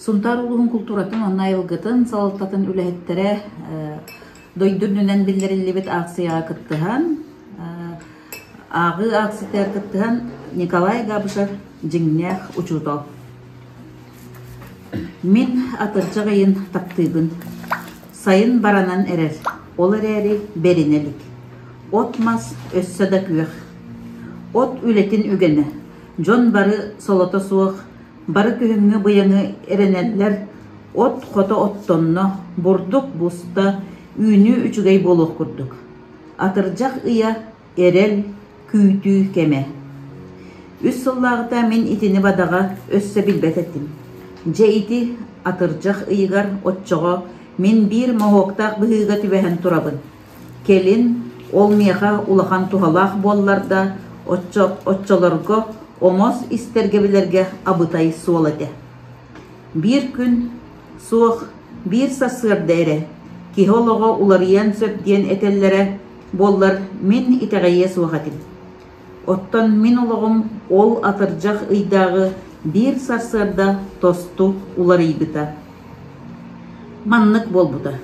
Сунтаар улууһун култууратын уонна айылгытын салалтатын үлэһиттэрэ дойду үрдүнэн биллэриллибит аахсыйаҕа кыттыһан, ааҕыы аахсыйатыгар кыттыһан Николай Габышев дьиҥнээх учуутал. Мин атырдьах ыйын таптыыбын. Сайын баранан эрэр, ол эрээри бэринэ илик. От-мас өссө да күөх. От үлэтин үгэнэ. Дьон бары солото суох, бары күһүҥҥү быйаҥы эрэнэллэр, от хото оттонно, бурдук буста, үүнүү үчүгэй буолуох курдук. Атырдьах ыйа эрэл, күүтүү кэмэ. Үс сыллааҕыта мин итини бадаҕа өссө билбэт этим. Дьэ ити атырдьах ыйыгар оччоҕо мин биир моһуоктаах быһыыга түбэһэн турабын. Кэлин ол миэхэ улахан туһалаах буоллар да, оччо, оччолорго омос истэргэ-билэргэ абытай суол этэ. Биир күн суох, биир сарсыарда эрэ киһи олоҕо уларыйыан сөп диэн этэллэрэ буоллар, мин итэҕэйиэ суох этим. Оттон мин олоҕум ол атырдьах ыйдааҕы биир сарсыарда тосту уларыйбыта. Маннык буолбута.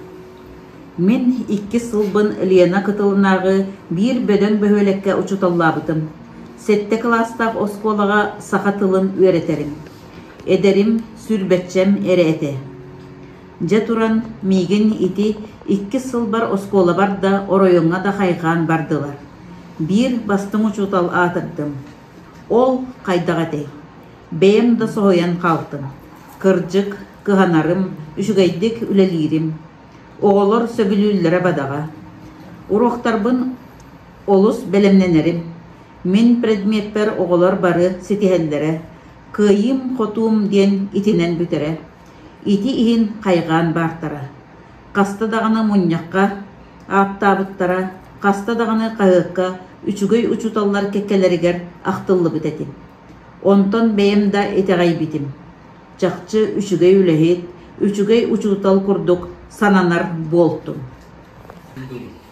Мин иккис сылбын Лена кытылынааҕы биир бөдөҥ бөһүөлэккэ учууталлаабытым. Сэттэ кылаастаах оскуолаҕа саха тылын үөрэтэрим. Эдэрим, сүүрбэччэм эрэ этэ. Дьэ туран, миигин ити иккис сылбар оскуолабар да, оройуоҥҥа да хайҕаан бардылар. Биир бастыҥ учуутал аатырдым. Ол хайдах этэй? Бэйэм да соһуйан хаалтым. Кырдьык, кыһанарым, үчүгэйдик үлэлиирим. Оҕолор сөбүлүүллэрэ бадаҕа. Уруоктарбын олус бэлэмнэнэрим. Мин предметтэр оҕолор бары ситиһэллэрэ. Кыайыым-хотуум диэн итинэн бүтэрэ. Ити иһин хайҕаан баартара. Хаста даҕаны мунньахха ааттаабыттара, хаста даҕаны хаһыакка үчүгэй учууталлар кэккэлэригэр ахтыллыбыт этим. Онтон бэйэм да итэҕэйбитим. Чахчы үчүгэй үлэһит, үчүгэй учуутал курдук сананар буолтум.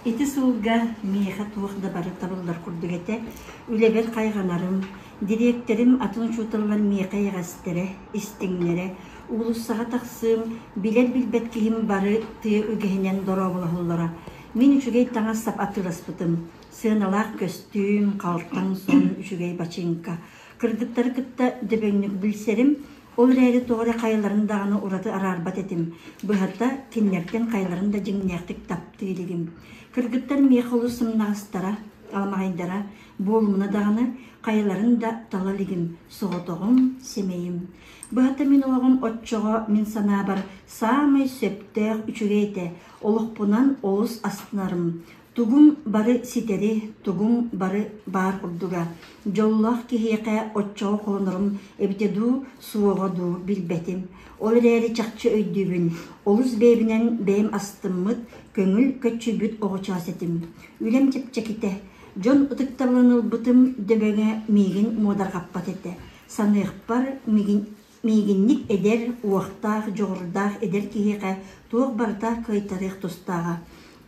Ити сылга миэхэ туох да бары табыллар курдук этэ. Үлэбэр хайҕанарым, дириэктэрим атын учууталлар миэхэ эйэҕэстэрэ, истиҥнэрэ, уулуссаҕа тахсыым, билэр-билбэт киһим бары тыа үгэһинэн дорооболоһоллоро. Мин үчүгэй таҥас-сап атыыласпытым. Сыаналаах көстүүм, халтаҥ сон, үчүгэй бачыыҥка. Кыргыттары кытта дөбөҥнүк билсэрим, ол эрээри тоҕо эрэ хайаларын даҕаны ураты араарбат этим. Быһата, кинилэртэн хайаларын да дьиҥнээхтик таптыы илигим. Кыргыттар миэхэ олус сымнаҕастара, аламаҕайдара, буолумуна даҕаны, хайаларын да тала илигим, соҕотоҕум, сэмэйим. Быһата мин олоҕум оччоҕо мин санаабар саамай сөптөөх үчүгэй этэ, олохпунан олус астынарым. Тугум бары ситэри, тугум бары баар курдуга. Дьоллоох киһиэхэ оччоҕо холонорум эбитэ дуу, суоҕа дуу билбэтим. Ол эрээри чахчы өйдүүбүн, олус бэйэбинэн бэйэм астыммыт, көҥүл көччүйбүт оҕочоос этим. Үлэм чэпчэкитэ. Дьон ытыктабылын ылбытым дөбөҥө миигин муодарҕаппат этэ. Саныахпар, миигин Миигинник эдэр, уохтаах, дьоҕурдаах эдэр киһиэхэ туох барыта кыайтарыах тустааҕа.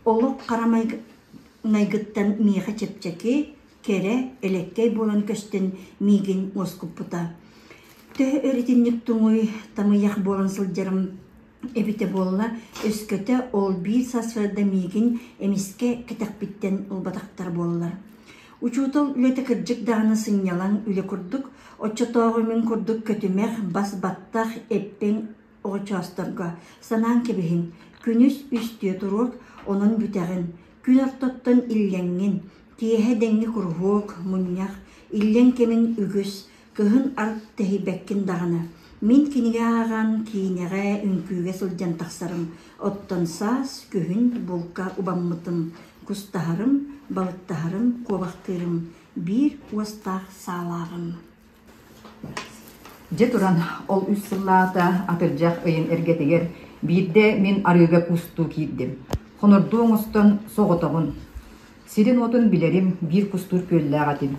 Олох хара майгыттан миэхэ чэпчэки, кэрэ, элэккэй буолан көстөн миигин уоскуппута. Төһө өр итинник туҥуй, тамыйах буолан сылдьарым эбитэ буолла, өскөтө ол биир сарсыарда миигин эмискэ кэтэхпиттэн ылбатахтар буоллар. Учуутал үлэтэ кырдьык даҕаны сынньалаҥ үлэ курдук, оччотооҕу мин курдук көтүмэх, бас-баттах, эппэҥ оҕочоосторго санаан кэбиһиҥ, күнүс үстүө туруок, онон бүтэҕин, күн ортоттон иллэҥҥин, киэһэ дэҥҥи куруһуок, мунньах, иллэҥ кэмиҥ үгүс, кыһын арт тэһийбэккин даҕаны. Мин кинигэ ааҕан, киинэҕэ, үҥкүүгэ сылдьан тахсарым, оттон саас, күһүн булка убаммытым, кустаһарым, балыктаһарым, куобахтыырым, биир уостаах саалааҕым. Дьэ туран, ол үс сыллаата атырдьах ыйын эргэтигэр биирдэ мин арыыга кустуу киирдим. Хонордуу оҥостон соҕотоҕун. Сирин-уотун билэрим, биир кустуур күөллээх этим.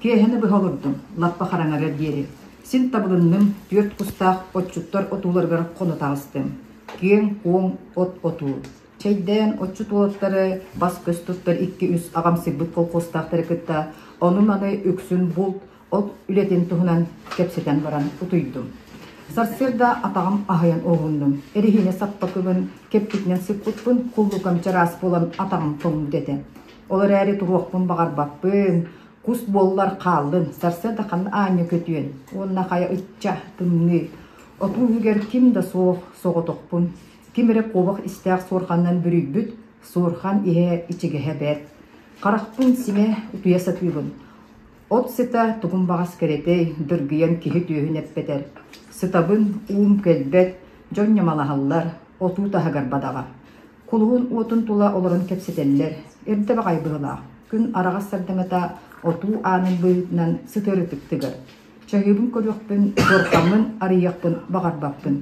Киэһэни быһа олордум, лаппа хараҥарыар диэри. Син табылынным, түөрт кустаах отчуттар отууларыгар хоно таҕыстым. Киэҥ-куоҥ от отуу. Чэйдээн отчут уолаттары бас-көс туттар икки-үс аҕамсыйбыт колхозтаахтары кытта ону-маны үксүн булт, от үлэтин туһунан кэпсэтэн баран утуйдум. Сарсыарда атаҕым аһыйан уһуннум. Эрэһиинэ саппакыбын кэппитинэн сыппыппын, куллукам чараас буолан атаҕым тоҥмут этэ. Ол эрээри туруохпун баҕарбаппын, кус буоллар хааллын, сарсыарда ханна аанньа көтүөн уонна хайа ычча, тымныы. Отуу иһигэр ким да суох, соҕотохпун. Ким эрэ куобах истээх суорҕанынан бүрүйбүт, суорҕан иһэ ичигэһэ бэрт. Харахпын симэ утуйа сатыыбын. От сыта тугун баҕас кэрэтэй, дыргыйан киһи түөһүн эппэтэр. Сытабын, уум кэлбэт, дьон ньамалаһаллар, отуу таһыгар бадаҕа. Кулуһун уотун тула олорон кэпсэтэллэр. Эрдэ баҕайы быһыылаах. Күн араҕас сардаҥата отуу аанын быһыытынан сытыарытык тыгар. Чаһыыбын көрүөхпүн, суорҕаммын арыйыахпын баҕарбаппын.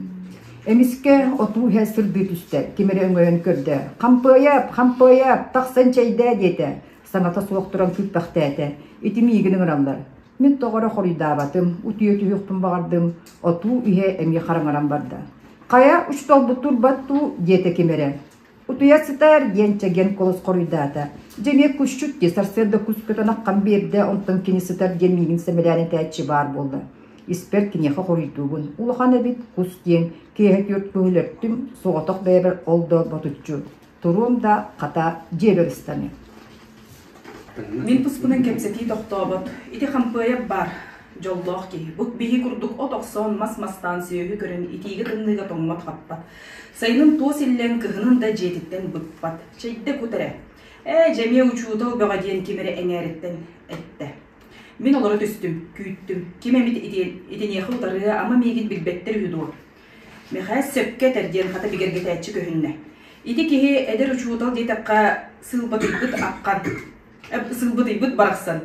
Эмискэ отуу иһэ сырдыы түстэ, ким эрэ өҥөйөн көрдө. «Хампыайап, хампыайап, тахсан чэйдээ» диэтэ. Саҥата суох туран күүппэхтээтэ. Ити миигин ыҥыраллар. Мин тоҕо эрэ хоруйдаабатым, утуйа түһүөхпүн баҕардым, отуу иһэ эмиэ хараҥаран барда. «Хайа, учууталбыт турбат дуу?» диэтэ ким эрэ. Утуйа сытар диэн чэгиэн куолас хоруйдаата. Дьэ эмиэ кусчут дии, сарсыарда кус көтөн аххан биэрдэ, онтон кини сытар диэн миигин сэмэлээн этээччи баар буолла. Испэр киниэхэ хоруйдуубун. Улахан эбит кус диэн, киэһэ түөрт көһүлөртүм, соҕотох бэйэбэр ол да ботуччу. Туруом да, хата, дьиэбэр ыстаныам. Мин туспунан кэпсэтии тохтообот. Ити хампыайап баар, дьоллоох киһи. Бу биһи курдук от охсон, мас мастаан сүөһү көрөн, итиигэ-тымныыга тоҥмот-хаппат. Сайынын туос иллэҥ, кыһынын да дьиэтиттэн быкпат. Чэйдэ кут эрэ. Ээ, дьэ эмиэ учуутал бөҕө диэн ким эрэ эҥээриттэн эттэ. Мин олоро түстүм, күүттүм. Ким эмит итиниэхэ утарыа, ама миигин билбэттэр үһү дуо? Мэхээс сөпкө этэр диэн хата бигэргэтээччи көһүннэ. Ити киһи эдэр учуутал диэтэххэ сыылбатыйбыт аххан, сыылбатыйбыт барахсан.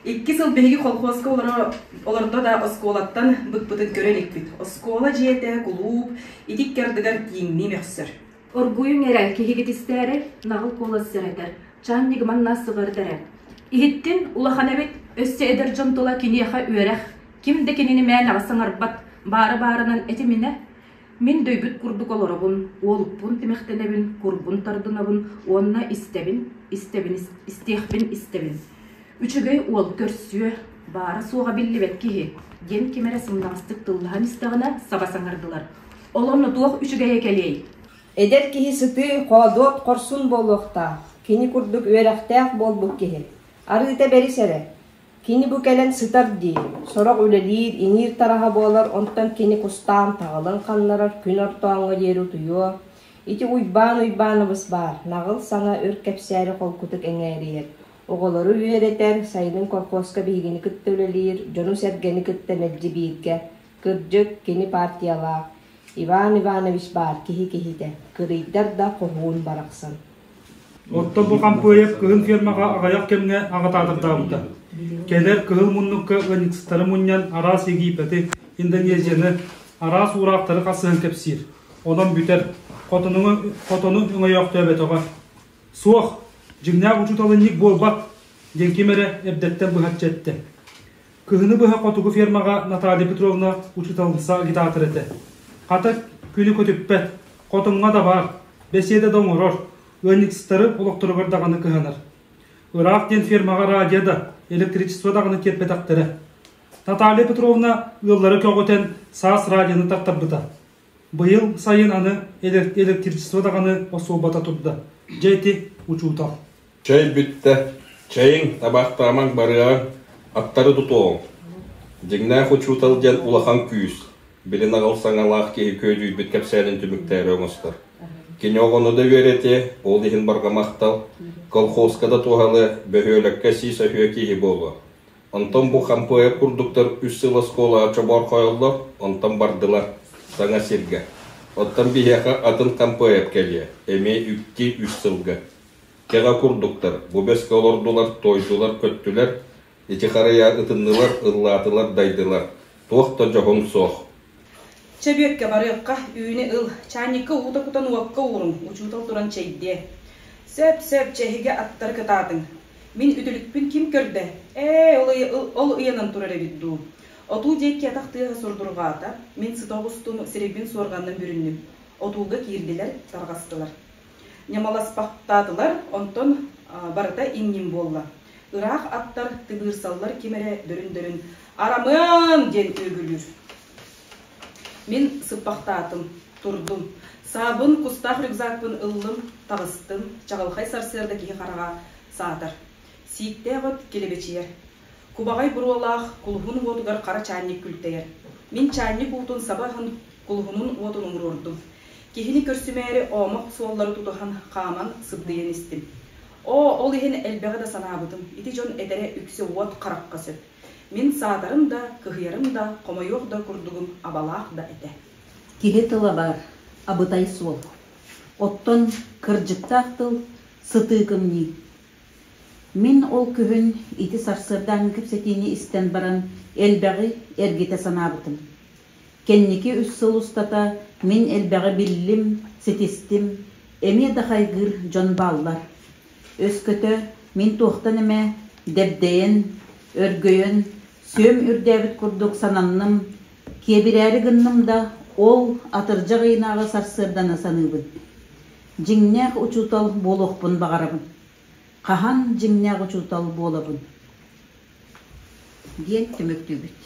Икки сыл биһиги колхуоска олордо да оскуолаттан быкпытын көрө иликпит. Оскуола дьиэтэ, кулууп, ити икки ардыгар тииҥнии мөхсөр. Оргуйуҥ эрэ, киһигит истээрэй, наҕыл куолас сэрэтэр, чаанньыгы манна сыҕарыт эрэ. Иһиттин, улахан эбит, өссө эдэр дьон тула киниэхэ үөрэх, ким да кинини мээнэҕэ саҥарбат, баара-баарынан этиминэ. Мин дөйбүт курдук олоробун, уолукпун тимэхтэнэбин, курбун тардынабын уонна истэбин, истэбин, истиэхпин истэбин. Үчүгэй уол көрсүө, баара-суоҕа биллибэт киһи, диэн ким эрэ сымнаҕастык тыллаһан истэҕинэ саба саҥардылар. Ол онно туох үчүгэйэ кэлиэй? Эдэр киһи сытыы, хоодуот, хорсун буолуохтаах, кини курдук үөрэхтээх буолбут киһи. Арыыта бэрис эрэ. Кини бу кэлэн сытар дии, сорох үлэлиир, иҥиир тараһа буолар, онтон кини кустаан таҕылын ханнарар, күн ортооҥҥо диэри утуйуо. Ити Уйбаан Уйбаанабыс баар, наҕыл саҥа өр кэпсээри холкутук эҥээрийэр. Оҕолору үөрэтэр, сайынын колхозка биһигини кытта үлэлиир, дьону-сэргэни кытта мэлдьи бииргэ. Кырдьык, кини партиялаах. Иван Иванович баар киһи киһитэ, кырыйдар да хоһуун барахсан. Оттон бу Хампыайап кыһын фермаҕа аҕыйах кэмҥэ аҕатаатардаабыта. Кэлэр кыһыл муннукка ыанньыксыттары мунньан араас Египети, Индонезияны, араас уураахтары хасыһан кэпсиир. Онон бүтэр. Хотону, хотону өҥөйөөхтөөбөтөҕө. Суох, дьиҥнээх учууталынньык буолбат, диэн ким эрэ эрдэттэн быһаччы эттэ. Кыһыны быһа хотугу фермаҕа Наталья Петровна учууталымса агитатор этэ. Хата күнү көтүппэт, хотоҥҥо да баар, бэсиэдэ да оҥорор, ыанньыксыттары олохторугар даҕаны кыһанар. Ыраах диэн фермаҕа радио да, электричество даҕаны тиэрпэтэхтэрэ. Наталья Петровна ыаллары көҕүтэн саас радионы тартарбыта. Быйыл сайын аны электричество даҕаны остуолбата турда. Дьэ ити учуутал. Чэй бүттэ, чэйиҥ, табаахтаамаҥ барыаҕыҥ, аттары тутуоҕуҥ. Дьиҥнээх учуутал диэн улахан күүс, били наҕыл саҥалаах киһи күөдьүйбүт кэпсээнин түмүктээри оҥостор. Кини оҕону да үөрэтиэ, ол иһин барҕа махтал, колхозка да туһалыа, бөһүөлэккэ сии сөһүө киһи буолуо. Онтон бу Хампыайап курдуктар үс сыл оскуолаҕа чобоорхойоллор, онтон бардылар саҥа сиргэ. Оттон биһиэхэ атын Хампыайап кэлиэ, эмиэ икки-үс сылга. Кэҕэ курдуктар, бу бэскэ олордулар, туойдулар, көттүлэр, ити харыйа ытыннылар, ыллаатылар, дайдылар. Туох да дьоһун суох. Чэ, Бүөккэ, барыахха, үүнү ыл, чаанньыкка уута кутан уокка ууруҥ, учуутал туран чэйдиэ. Сөп, сөп, чэһигэ аттары кытаатыҥ. Мин үтүлүкпүн ким көрдө? Ээ, ол, ол ыйанан турар эбит дуу. Отуу диэки атах тыаһа сурдурҕаата, мин сыта оҕустум, сирэйбин суорҕанынан бүрүннүм. Отууга киирдилэр, тарҕастылар. Ньамаласпахтаатылар, онтон барыта им-ньим буолла. Ыраах аттар тыбыырсаллар ким эрэ дөрүн-дөрүн «Арамыан!» диэн үөгүлүүр. Мин сыппахтаатым, турдум. Саабын, кустаах рюкзакпын ыллым, таҕыстым, чаҕылхай сарсыарда киһи хараҕа саатар. Сииктээх от килэбэчийэр. Кубаҕай буруолаах кулуһун уотугар хара чаанньык күлтэйэр. Мин чаанньык уутун саба ыһан кулуһунун уотун умуруордум. Киһини көрсүмээри оомох суоллары тутуһан хааман сыбдыйан истим. Оо, ол иһин элбэҕи да санаабытым, ити дьон этэрэ үксэ уот харахха сөп. Мин саатарым да, кыһыйарым да, хомойуох да курдугум абалаах да этэ. Киһи тыла баар, абытай суол. Оттон кырдьыктаах тыл сытыы кымньыы. Мин ол күһүн ити сарсыардааҥҥы кэпсэтиини истэн баран элбэҕи эргитэ санаабытым. Кэнники үс сыл устата мин элбэҕи биллим, ситистим, эмиэ да хайгыыр дьон бааллар. Өскөтө мин туохтан эмэ дэбдэйэн, өргөйөн, сүөм үрдээбит курдук сананным, киэбирээри гынным да, ол атырдьах ыйынааҕы сарсыарданы саныыбын. Дьиҥнээх учуутал буолуохпун баҕарабын. Хаһан дьиҥнээх учуутал буолабын? диэн түмүктүүбүт.